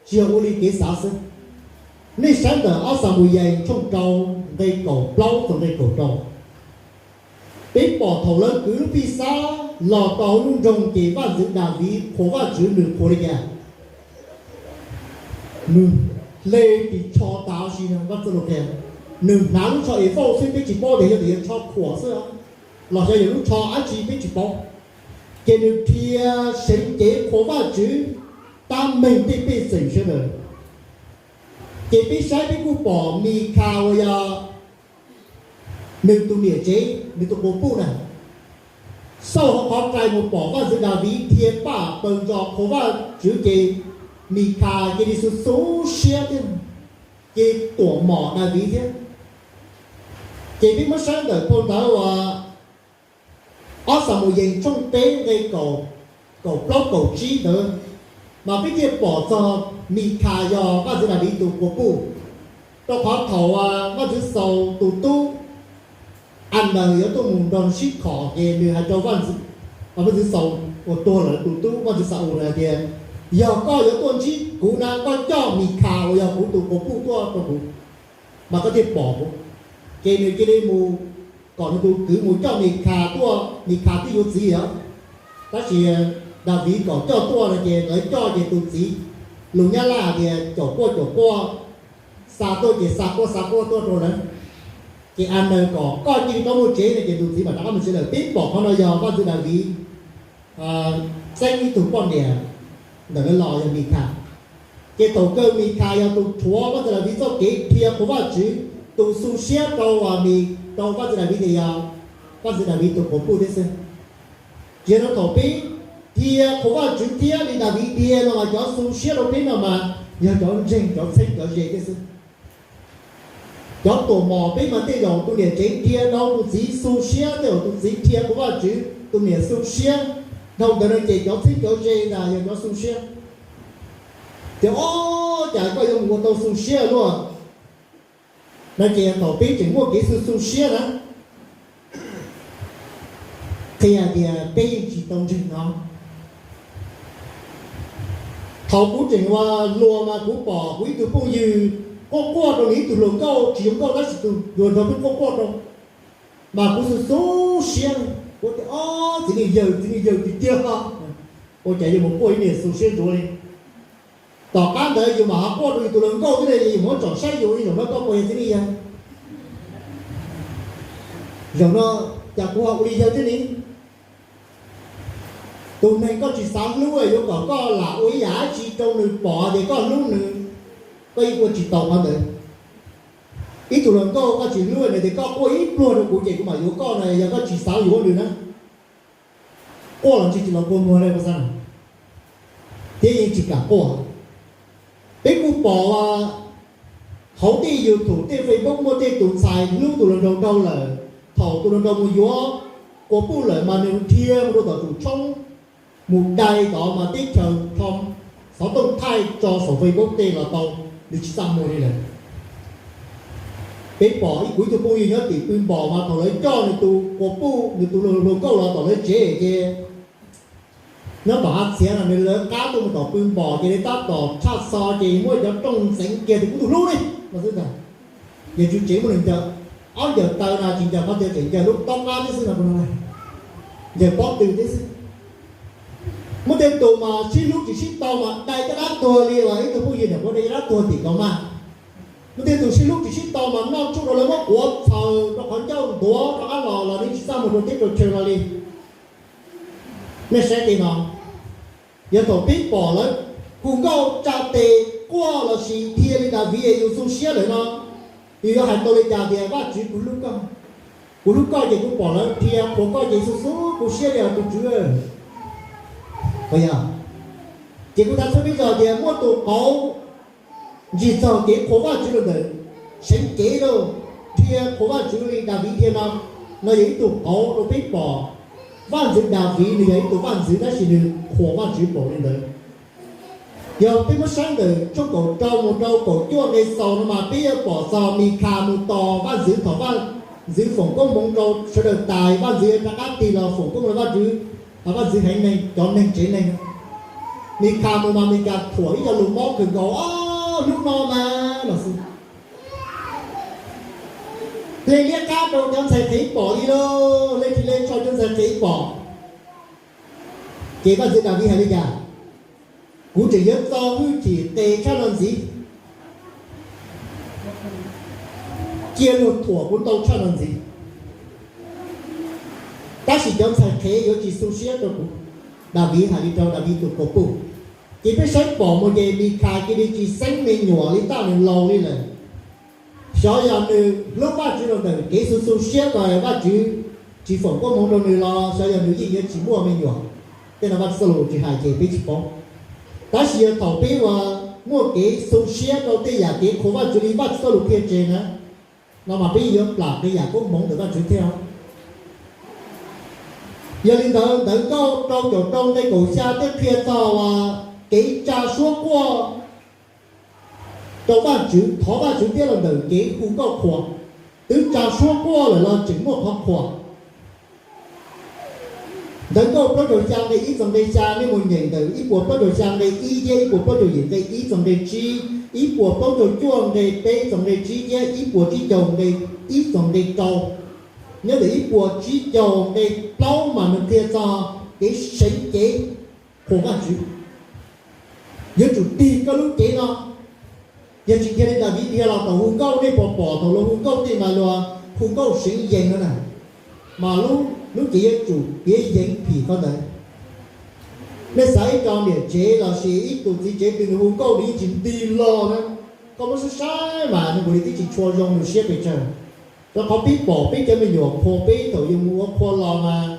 tsis yog ua li kev xav xwb. Nej saib ntawm ob Xamuyees tshooj rau nqe kaum plaub txog nqe kaum rau, peb pom thaum lawv kwv lub Pij Xab los rau hauv lub nroog ces Vaj Ntxwv Daviv qhuas Vajtswv, nws qhuas li cas? Nws hle ris tsho tas ua si, Vaj Ntxwv Lus qhia, nws hnav lub tsho es fauj xwb, peb tsis paub tias yog tias yog tsho khuam xwb los xyov yog lub tsho dab tsi peb tsis paub. Ces nws dhia seev cev qhuas Vajtswv tab meeg tej pej xeem sawv daws. Ces peb saib peb kuj pom Mikhas uas yog nws tus niam tsev, nws tus quas puj na, xauj hauv qhov rai mus pom Vaj Ntxwv Daviv dhia paj paws ntso qhuas Vajtswv ces Mikhas cia li xu xu siab thiab, ces tuam mom Daviv thiab. Ces peb muab saib ntawm phau ntawv uas ob Xamuyees tshooj peb nqe kaum plaub kaum tsib ntawd, mas peb thiaj pom txog Mikhas yog Vaj Ntxwv Daviv tus quas puj. Rau qhov thaum Vaj Ntxwv Xaus tus tub Anaws yuav tuaj mus nrog sib khom ces nws hais rau Vaj Ntxwv, Vaj Ntxwv Xaus uas tuag lawm tus tub Vaj Ntxwv Xa-ules hais tias, yog koj yuav tuaj ntsib kuv na, koj coj Mikhas uas yog kuv tus quas puj tuaj rau kuv, mas koj thiaj pom kuv. Ces nws cia li mus kom nws tus kwv mus coj Mikhas tuaj, Mikhas twb yuav txiv os, tab sis Daviv kom coj tuaj no ces lawv coj ces tus txiv, lus Nyab Laj hais tias caum quaj caum quaj, xa tuaj ces xa quaj xa quaj tuaj rau lawv. Ces Anaws kom koj cia li rov mus tsev no ces tus txiv mam rov qab mus tsev lawm. Peb pom qhov no yog Vaj Ntxwv Daviv txeeb ib tug poj niam ntawm lawv los yog Mikhas. Ces thaum kawg Mikhas yog tus rhuav Vaj Ntxwv Daviv txoj kev dhia qhuas Vajtswv, tus xu siab rau, rau Vaj Ntxwv Daviv tias yog Vaj Ntxwv Daviv tus quas puj thiab xwb. Ces no thaum peb dhia qhuas Vajtswv thiab li Daviv dhia no mas cov xu siab rau peb no mas yog cov ntseeg, cov txheeb cov ze thiab xwb. Cov tuam mom peb mas tej zaum tus niam tsev dhia rau tus txiv xu siab, tej zaum tus txiv dhia qhuas Vajtswv, tus niam xu siab. Dhau ntawd no ces cov txheeb cov ze ntag yog cov xu siab. Ces ob, cas koj yuav mus ua tau xu siab luaj? No ces thaum peb tseem muaj kev xu xu siab na, qhia tias peb yeej tsis tau ntseeg no. Thaum kuv tseem ua hluas mas kuv pom kuv ib tug phooj ywg quaj quaj rau nws ib tug hluas nkauj, tsis zoo nkauj tab sis tus hluas nraug twb quaj quaj rau, mas kuv xu xu siab, kuv tias, ob, txiv neej yawg, txiv neej yawg tiag tiag, ua cas yuav mus quaj ib niag xu siab ntsuav li. Tom qab ntawd yus mam ho quaj rau yus tus hluas nkauj thiab, yus muab tsom saib yus, zaum no koj puas yog txiv neej yawg? Zaum no cas kuv ho ua li yawg thiab ne? Tus neeg koj tsis xav hlub yuav kom koj lam ua ib yam dab tsi rau nws pom tias koj hlub nws, koj yeej ua tsis tau qhov ntawd. Ib tug hluas nkauj koj tsis hlub nws tias koj quaj ib pluag rau kuv ces kuv mam yuav koj no, yog koj tsis xav yuav nws na, quaj los ntshe tsis los kua muag li, thiab yeej tsis kam quaj. Peb kuj pom hauv tej YouTube, tej Facebook muaj tej tus ntxhais hlub tus hluas nraug dhau lawm, thaum tus hluas nraug mus yuav quas puj lawm mas nws dhia mus rau tom tus tshoob, mus dai tod mas teb chaws tho xov tooj thaij tso saum Facebook tej los tau, nws tsis txaj muag li lawm. Peb pom ib, kuv ib tug phooj ywg nyob tim Pw Npom mas thaum lawv coj nws tus quas puj, nws tus hluas nkauj los tom lawv tsev ces nyob tom hav txiav no nws lawv qab tuaj mus tom Pw Npom ces nws tab tom tshaj xo ces muab cov rooj ntxeev kiag tias kuv tus hlub ne no xwb ntag. Yog tswv tsev muaj nees ncaws, ob ncaws taw no tsis ncaws qhov twg, tseem ncaws lub tob qab tib xwb no, ncaws pob tw tib xwb. Muaj tej tus mas sib hlub tsis sib tau mas dai caj dab tuag li, ib tug phooj ywg niam qhuav dai caj dab tuag tim kauv maj. Muaj tej tus sib hlub tsis sib tau mas noj tshuaj rau lawv muab quav txhaws rau qhov ncauj ntuav rov qab los los nws tsis txaj muag rau teb rau chaw no li. Nej saib tej no, yog thaum pib pom lawv hu nkauj tsa tes quaj lossis dhia li Daviv yus xu siab lawm no, yus yuav hais tau li cas tias, Vajtswv, kuv hlub koj, kuv hlub koj ces kuv pom lawv dhia qhuas koj ces xu xub kuv siab li os tus Tswv. Ces kuv xav txhawb peb zog tias muaj tus qauv ntsig txog kev qhuas Vajtswv rau ntawm seev cev rau, dhia qhuas Vajtswv li Daviv dhia no, no yog ib tug qauv rau peb pom Vaj ntxwv Daviv nws yog ib tug vaj ntxwv tab sis nws qhuas Vajtswv npaum li ntawd. Yog peb muab saib ntawm tshooj kaum rau mus rau kaum cuaj nqe xaus no mas peb yuav pom txog Mikhas mus tos vaj ntxwv thaum vaj ntxwv foom koob hmoov rau sawv daws tas, vaj ntxwv yuav rov qab tig los foom koob rau Vajtswv, vaj ntxwv heev neeg cov neeg tsev neeg. Mis Khas mus mas Mis Khas thuam ib co lus mob kawg nkaus, o, hnub no mas los xwb. Hle liab qab rau cov ntxhais qhev pom li lauj, hle tsis hle tso cov ntxhais qhev pom. Ces Vaj Ntxwv Daviv hais li cas? Kuv tseem yuav txo hwj chim qes tshaj no ntxiv, cia luag thuam kuv ntau tshaj no ntxiv, tab sis cov ntxhais qhev yuav tsis xu siab rau kuv. Daviv hais li rau Daviv tus quas puj. Ces peb saib pom mus ces Mis Khas cia li tsis xeeb me nyuam li, tab nws laus li lawm. Xyov yog nws hlub Vajtswv los ntawm kev xu xu siab ko Vajtswv tsis foom koob hmoov rau nws los xyov yog nws yeej yuav tsis muaj me nyuam. Tej no Vajtswv txoj lus tsis hais ces peb tsis paub. Tab sis yog thaum peb uas muaj kev xu siab rau tej yam kev qhuas Vajtswv li Vajtswv txoj lus qhia tseg na, no mas peb yuav plam tej yam koob hmoov ntawm Vajtswv thiab. Yog li ntawd Ntawv Nkauj rau caum rau nqe kaum xya thiaj qhia txog uas kev tsa suab quaj rau Vajtswv, thov Vajtswv thiab los ntawm kev hu nkauj qhuas. Twb tsa suab quaj lawm los tseem muaj qhov qhuas. Ntawv Nkauj plaub caug xya nqe ib txog nqe xya, nej mus nyeem ntawm ib puas plaub caug xya nqe ib thiab ib puas plaub caug yim nqe ib txog nqe tsib, ib puas plaub caug cuaj nqe peb txog nqe tsib thiab ib puas tsib caug nqe ib txog nqe rau. Nyob ntawm ib puas tsib caug nqe plaub mas nws qhia txog kev seev cev qhuas Vajtswv. Yuav tsum tig koj lub cev no. Yog tsis cia li Daviv dhia los thaum hu nkauj, nej puas pom thaum luag hu nkauj tej mas luag hu nkauj seev yees no na, mas lub cev yuav tsum piav yees phim qhov ntawd. Nej xav ib co niam tsev los sis ib tug txiv tsev twg nws hu nkauj nws yeej tsis nti los na, koj muab saib saib mas nws nkaus li twb tsis tshua zoo nws siab pes tsawg. Rau qhov peb pom peb cov me nyuam qhuas peb thaum yus mus ua qhua los mas,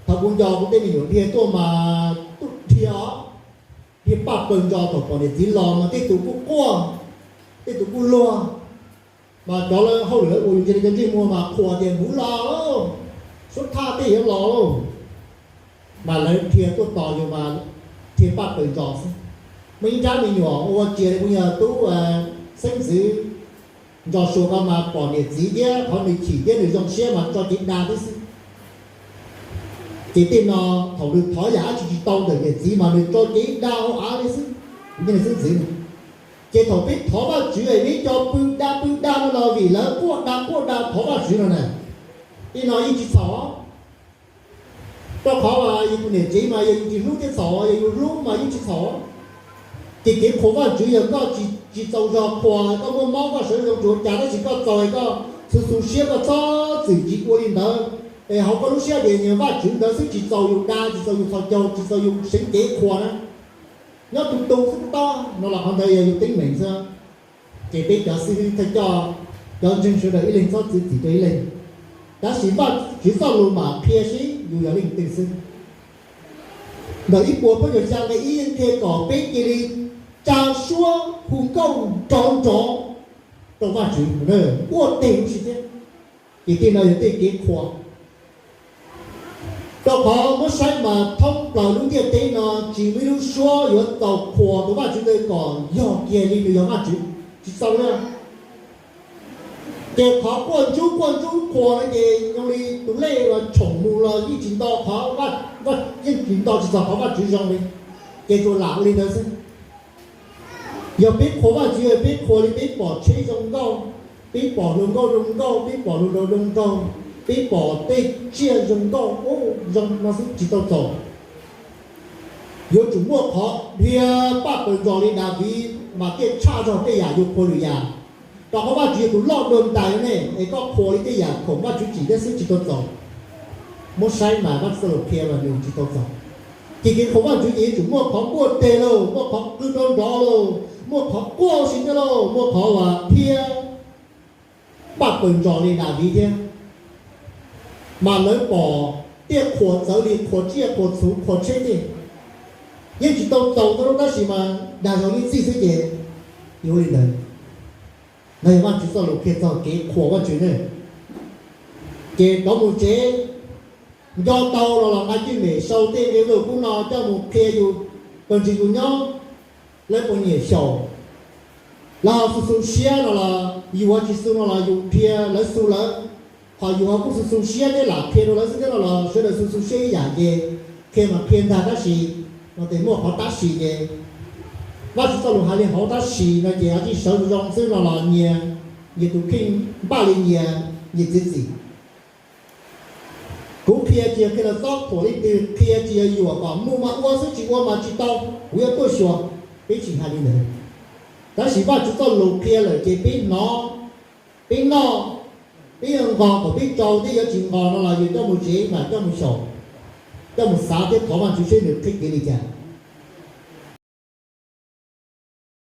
thaum kuv nco kuv tej me nyuam dhia tuaj mas tuaj dhia, dhia paj paws ntsos thaum pom niam txiv los mas tej tus kuj quaj, tej tus kuj luag. Mas cov hauj lwm ua yus ntsia li cov ntsej muag mas qhuas tias muv los, suab thaj tej yuav los, mas lawv dhia tuaj tos yus mas dhia paj paws ntsos xwb. Muaj ib nrab me nyuam ua tsias li kuv yog tub xeeb ntxwv ntsos suas ko mas pom niam txiv thiab qhov nws chim thiab nws zoo siab mas tso cev da tib xwb. Ces tej no thaum nws thov yam dab tsi tsis tau ntawm niam txiv mas nws tso cev da hauv av li xwb. Xeeb ntxwv, ces thaum peb thov Vajtswv es peb cov pw da pw da no los vim lawv quaj da quaj da thov Vajtswv no na. Tej no yeej tsis txhaum, rau qhov yus tus niam tsev mas yog yus tsis hlub thiaj txhaum, yog yus hlub mas yeej tsis txhaum. Ces kev qhuas Vajtswv yog koj tsis txaus zog qhuas, koj muaj mob koj sawv zoo tsuav cas tab sis koj txaus es koj xu xu siab koj txhob txwm tsis ua li ntawd. Es hauv koj lub siab tias yog Vajtswv ntawd xwb tsis txaus yus da, tsis txaus yus txhos caug, tsis txaus yus seev cev qhuas na. Nyob tus tus xwb tob no los qhov ntawd yog yus teeb meem xwb. Ces peb cov xib hwb thawj coj, cov ntseeg sawv daws ib leeg txhob txwv txim rau ib leeg. Tab sis Vajtswv txoj lus mam qhia seb yus yog leej twg xwb. Ntawm ib puas plaub caug xya nqe ib yeej qhia kom peb cia li tsa suab hu nkauj nrov nrov rau Vajtswv, npuaj teg huv si thiab. Ces tej no yog tej kev qhuas. Rau qhov muab saib mas thoob plaws lub ntiaj teb no tsis muaj ib lub suab yuav txaus qhuas tus Vajtswv ntawd kom yog kiag li nws yog Vajtswv, tsis txaus li. Ces qhov quaj ntsub quaj ntsub qhuas no ces zoo li tus lej los tshoom mus los yeej tsis nto qhov, yeej tsis nto tsis txog qhov Vajtswv zoo li, ces tsuas lam ua li ntawd xwb. Yog peb qhuas Vajtswv, peb qhuas li peb pom tsheb zoo nkauj, peb pom hluas nkauj zoo nkauj, peb pom hluas nraug zoo nraug, peb pom tej tsiaj zoo nkauj, zoo no xwb tsis tau txaus. Yuav tsum muaj qhov dhia paj paws ntsos li Daviv mas thiaj tshaj zog tej yam yus qhuas lwm yam. Rau qhov Vajtswv yog tus loj dua ntais ne, es koj qhuas li tej yam khoom Vajtswv tsim thiab xwb tsis tau txaus. Muab saib mas Vajtswv txoj lus qhia mas nws tsis tau txaus. Ces kev qhuas Vajtswv ces yuav tsum muaj qhov npuaj teg lauj, muaj qhov qw nrov nrov lauj, muaj qhov quaj ua si thiab lauj, muaj qhov uas dhia paj paws ntsos li Daviv thiab. Mas lawv pom thiaj qhuas txawv li qhuas tsiaj qhuas txhu qhuas tsheb tiag. Yeej tsis tau txaus tau lub tab sis mas dag zog ib txij xwb ces yuav li ntawd. No yog Vajtswv txoj lus qhia txog kev qhuas Vajtswv ne. Ces rov mus tsev, nco tau los los nqa cwj mem sau tej nqe lus kub no coj mus qhia yus, pawg ntseeg yus nyob, lawv puas nyiam xyaum, lawv ho xu xu siab no los yus ho tsis xu no los yus dhia lawv xu lawv. Ho yus ho kuj xu xu siab thiab lam qhia rau lawv xwb thiab no los sawv daws xu xu siab ib yam ces qhia mas qhia ntag tab sis Tes muaj qhov tab sis ces, Vajtswv txoj lus hais li hauv tab sis no ces ho tib sawv zoo xwb no los nyias, nyias tus kheej npaj li nyias, nyias txiav txim. Kuv qhia tsis yog qhia los txob thuam leej twg, qhia tsis yog yuam kom muaj mas ua xwb, tsis ua mas tsis tau, kuv yuav tuaj xyuas, peb tsis hais li ntawd. Tab sis Vajtswv txoj lus qhia lawm ces peb hnov, peb noj, peb yuav nqos kom peb tsau, thiab yuav tsis nqos no los yus coj mus tsev mas coj mus xyaum, coj mus xav thiab thov Vajtswv seb nws qhib kev li cas.